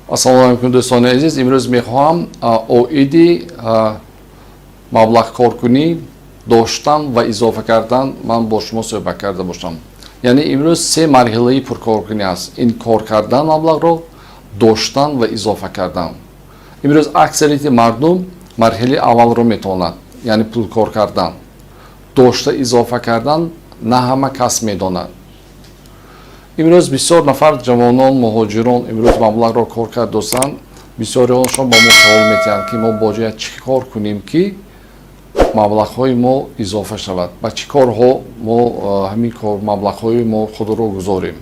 Ассалому алайкум, дӯстони азиз. Имрӯз мехоҳам оиди маблағкоркунӣ, доштан ва изофа кардан ман бо шумо суҳбат карда бошам. Яъне имрӯз се марҳилаи пуркоркунӣ аст: ин кор кардан маблағро, доштан ва изофа кардан. Имрӯз аксарияти мардум марҳилаи аввалро метавонад, яъне пул кор кардан. Дошта, изофа кардан на ҳама кас медонад. Имрӯз бисёр нафар ҷавонон, муҳоҷирон имрӯз маблағро кор кардостанд. Бисёриҳошон ба мо савол метиҳанд, ки мо бояд чӣ кор кунем, ки маблағҳои мо изофа шавад, ба чӣ корҳо мо ҳамин кор маблағҳои мо худро гузорем.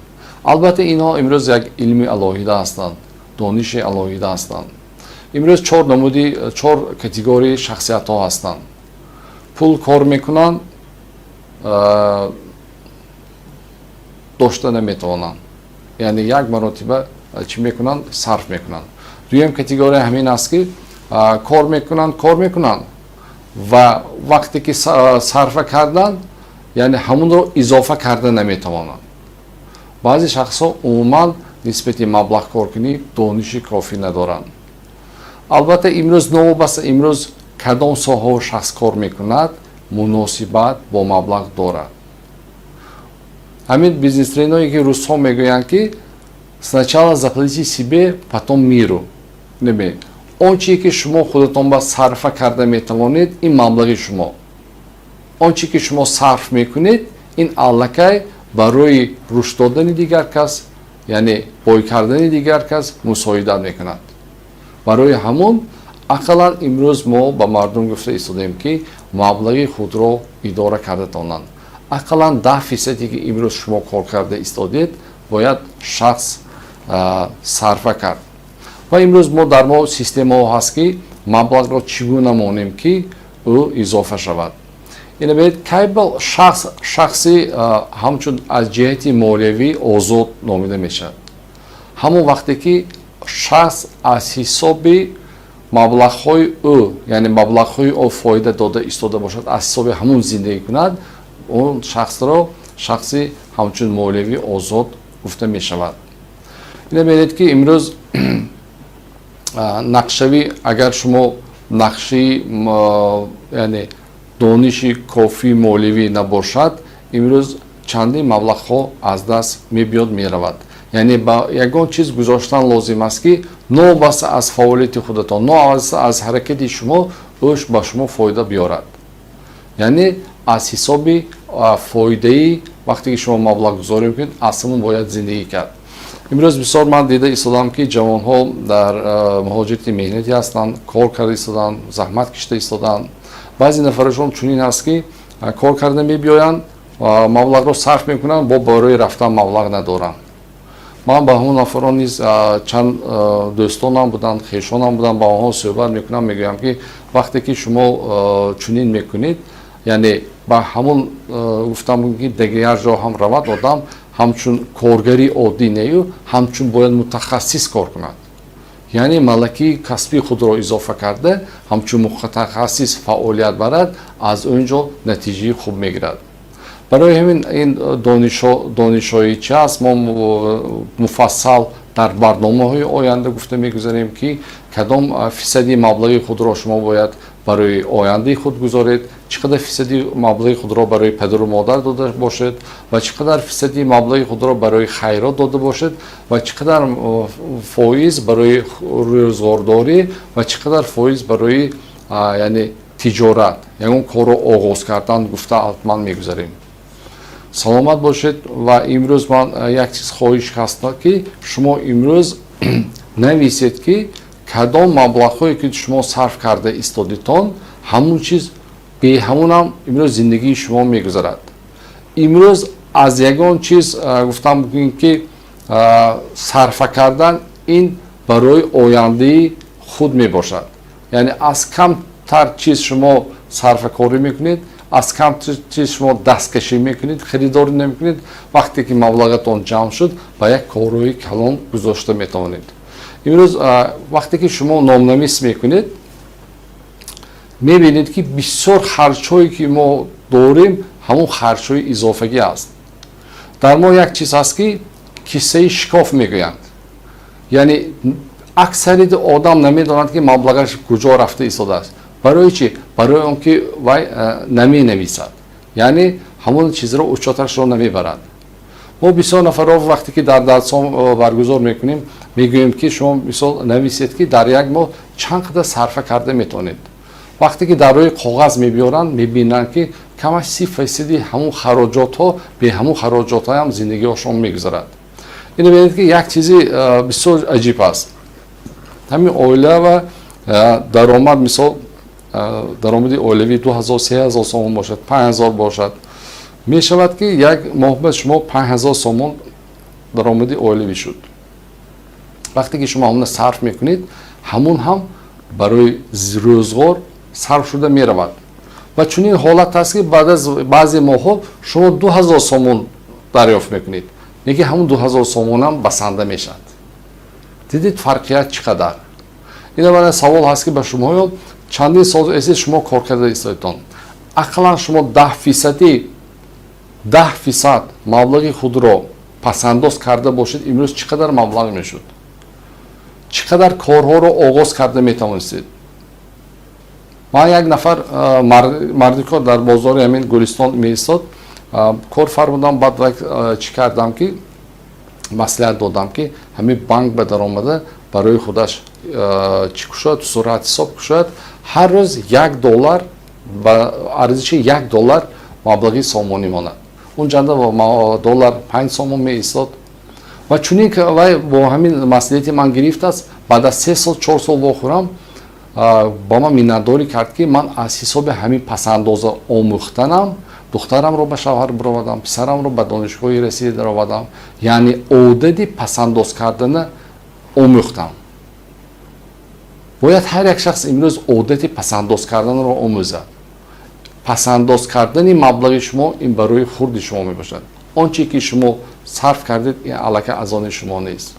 Албатта, инҳо имрӯз як илми алоҳида ҳастанд, дониши алоҳида ҳастанд. Имрӯз чор намуди, чор категорияи шахсиятҳо ҳастанд. Пул кор мекунанд, дошта наметавонанд, яъне як маротиба чӣ мекунанд? Сарф мекунанд. Дуюм категория ҳамин аст, ки кор мекунанд, кор мекунанд ва вақте ки сарфа карданд, яъне ҳамунро изофа карда наметавонанд. Баъзе шахсҳо умуман нисбати маблағкоркунӣ дониши кофӣ надоранд. Албатта, имрӯз новобаста имрӯз кадом соҳао шахс кор мекунад, муносибат бо маблағ дорад. Ҳамин бизнесменое, ки русҳо мегӯянд, ки «сначала заплати себе, потом миру». Неме он чие, ки шумо худатон ба сарфа карда метавонед, ин маблағи шумо. Он чие, ки шумо сарф мекунед, ин аллакай барои рушд додани дигар кас, яъне бой кардани дигар кас мусоидат мекунад. Барои ҳамон ақаллан имрӯз мо ба мардум гуфта истодаем, ки маблағи худро идора карда тавонанд. Ақаллан 10 фисаде, ки имрӯз шумо кор карда истодед, бояд шахс сарфа кард. Ва имрӯз мо дар мо системаҳо ҳаст, ки маблағро чӣ гуна монем, ки ӯ изофа шавад. Ина бинед, кай шахс шахси ҳамчун аз ҷиҳати молиявӣ озод номида мешавад? Ҳамон вақте ки шахс аз ҳисоби маблағҳои ӯ, яъне маблағҳои ӯ фоида дода истода бошад, аз ҳисоби ҳамун зиндагӣ кунад, он шахсро шахси ҳамчун молиявӣ озод гуфта мешавад. Ина бинед, ки имрӯз нақшавӣ, агар шумо нақшаи, яъне дониши кофии молиявӣ набошад, имрӯз чандин маблағҳо аз даст мебиёд, меравад. Яъне ба ягон чиз гузоштан лозим аст, ки новобаста аз фаъолияти худатон, новобаста аз ҳаракати шумо, ӯ ба шумо фоида биёрад. Яъне аз ҳисоби фоидаи вақте ки шумо маблағгузорӣ мекунед, аз ҳамон бояд зиндагӣ кард. Имрӯз бисёр ман дида истодам, ки ҷавонҳо дар муҳоҷирати меҳнатӣ ҳастанд, кор карда истоданд, заҳмат кашида истоданд. Баъзе нафарашон чунин аст, ки кор карда мебиёянд, маблағро сарф мекунанд, бо барои рафтан маблағ надоранд. Ман ба ҳамон нафарон низ, чанд дӯстонам буданд, хешонам буданд, ба онҳо суҳбат мекунам, мегӯям, ки вақте ки шумо чунин мекунед, яъне ба ҳамон гуфтам, ки дигар ҷо ҳам равад одам, ҳамчун коргари оддӣ нею, ҳамчун бояд мутахассис кор кунад, яъне малакаи касбии худро изофа карда, ҳамчун мутахассис фаъолият барад, аз он ҷо натиҷаи хуб мегирад. Барои ҳамин ин донишҳои чи аст, мо муфассал дар барномаҳои оянда гуфта мегузарем, ки кадом фисади маблағи худро шумо бояд барои ояндаи худ гузоред, чӣ қадар фисади маблағи худро барои падару модар дода бошед ва чӣ қадар фисади маблағи худро барои хайрот дода бошед ва чӣ қадар фоиз барои рӯзғордорӣ ва чӣ қадар фоиз барои, яъне, тиҷорат, ягон корро оғоз кардан гуфта ҳатман мегузарем. Саломат бошед. Ва имрӯз ман як чиз хоҳиш ҳаст, ки шумо имрӯз нависед, ки кадом маблағҳое, ки шумо сарф карда истодитон, ҳамун чиз беҳамунам имрӯз зиндагии шумо мегузарад. Имрӯз аз ягон чиз гуфтам мумкин, ки сарфа кардан ин барои ояндаи худ мебошад. Яъне аз камтар чиз шумо сарфакорӣ мекунед, аз кам чиз шумо дасткашӣ мекунед, харидорӣ намекунед. Вақте ки маблағатон ҷамъ шуд, ба як корҳои калон гузошта метавонед. Имрӯз вақте ки шумо номнавис мекунед, мебинед, ки бисёр харҷҳое, ки мо дорем, ҳамон харҷҳои изофагӣ аст. Дар мо як чиз ҳаст, ки киссаи шикоф мегӯянд, яъне Аксарияти одам намедонад, ки маблағаш куҷо рафта истодааст. Барои чӣ? Барои он ки вай наменависад, яъне ҳамон чизро учёт ашро намебарад. Мо бисёр нафарро, вақте ки дар дарсҳо баргузор мекунем, мегӯем, ки шумо, мисол, нависед, ки дар як моҳ чанд қадар сарфа карда метавонед. Вақте ки дар рӯи коғаз мебиёранд, мебинанд, ки камаш 30 фоизади ҳамун хароҷотҳо, бе ҳамун хароҷотҳоям зиндагиҳошон мегузарад. Ино бинед, ки як чизи бисёр аҷиб аст. Ҳамин оила ва даромад, мисол, даромади оилавӣ 2000, 3000 сомон бошад, 5000 бошад, мешавад, ки як моҳ ба шумо 5000 сомон даромади оилавӣ шуд. Вақте ки шумо ҳамона сарф мекунед, ҳамун ҳам барои рӯзғор сарф шуда меравад. Ва чунин ҳолат аст, ки баъд аз баъзе моҳҳо шумо 2000 сомон дарёфт мекунед, лекин ҳамун 2000 сомонам басанда мешавад. Дидед, фарқият чӣ қадар? Ина баъд савол ҳаст, ки ба шумоё чандин сол эси шумо кор карда истодетон, ақаллан шумо 10 фисади, 10% маблағи худро пасандоз карда бошед, имрӯз чӣ қадар маблағ мешуд, чӣ қадар корҳоро оғоз карда метавонистед? Ман як нафар мардикор дар бозори ҳамин Гулистон меистод, кор фармудам. Баъд чӣ кардам, ки маслиҳат додам, ки ҳамин банк ба даромада барои худаш чӣ кушояд, сурат ҳисоб кушояд, ҳар рӯз 1 доллар ба арзиши 1 доллар маблағи сомонӣ монад. Он ҷанда доллар 5 сомон меистод. Ва чунин вай бо ҳамин маслиҳати ман гирифтааст. Баъд аз 3 сол, 4 сол вохӯрам, ба ман миннатдорӣ кард, ки ман аз ҳисоби ҳамин пасандоза омӯхтанам духтарамро ба шавҳар баровардам, писарамро ба донишгоҳи Россия даровардам, яъне одати пасандоз кардана омӯхтам. Бояд ҳар як шахс имрӯз одати пасандоз карданро омӯзад. Пасандоз кардани маблағи шумо ин барои хурди шумо мебошад. Он че ки шумо сарф кардед, ин аллакай аз они шумо нест.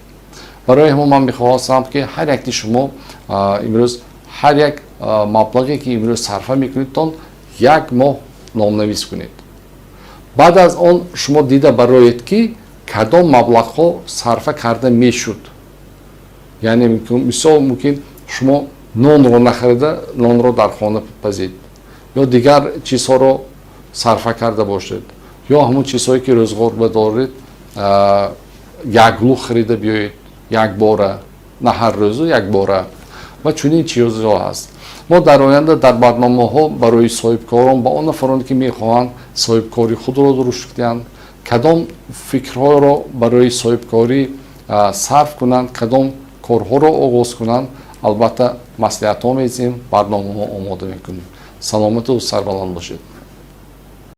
Барои ҳамон ман мехоҳам, ки ҳар якти шумо имрӯз ҳар як маблағе ки имрӯз сарфа мекунедтон, як моҳ номнавис кунед. Баъд аз он шумо дида бароед, ки кадом маблағҳо сарфа карда мешуд. Яъне, мисол, мумкин шумо нонро нахарида, нонро дар хона пазед ё дигар чизҳоро сарфа карда бошед, ё ҳамон чизҳое ки рӯзғор ба доред, яклух харида биёед якбора, на ҳар рӯзу якбора. Ва чунин чизҳо ҳаст. Мо дар оянда дар барномаҳо барои соҳибкорон, ба он нафароне ки мехоҳанд соҳибкори худро рушд диҳанд, кадом фикрҳоро барои соҳибкорӣ сарф кунанд, кадом корҳоро оғоз кунанд, албатта, маслиҳатҳо медиҳем, барномаҳо омода мекунем. Саломату сарбаланд бошед.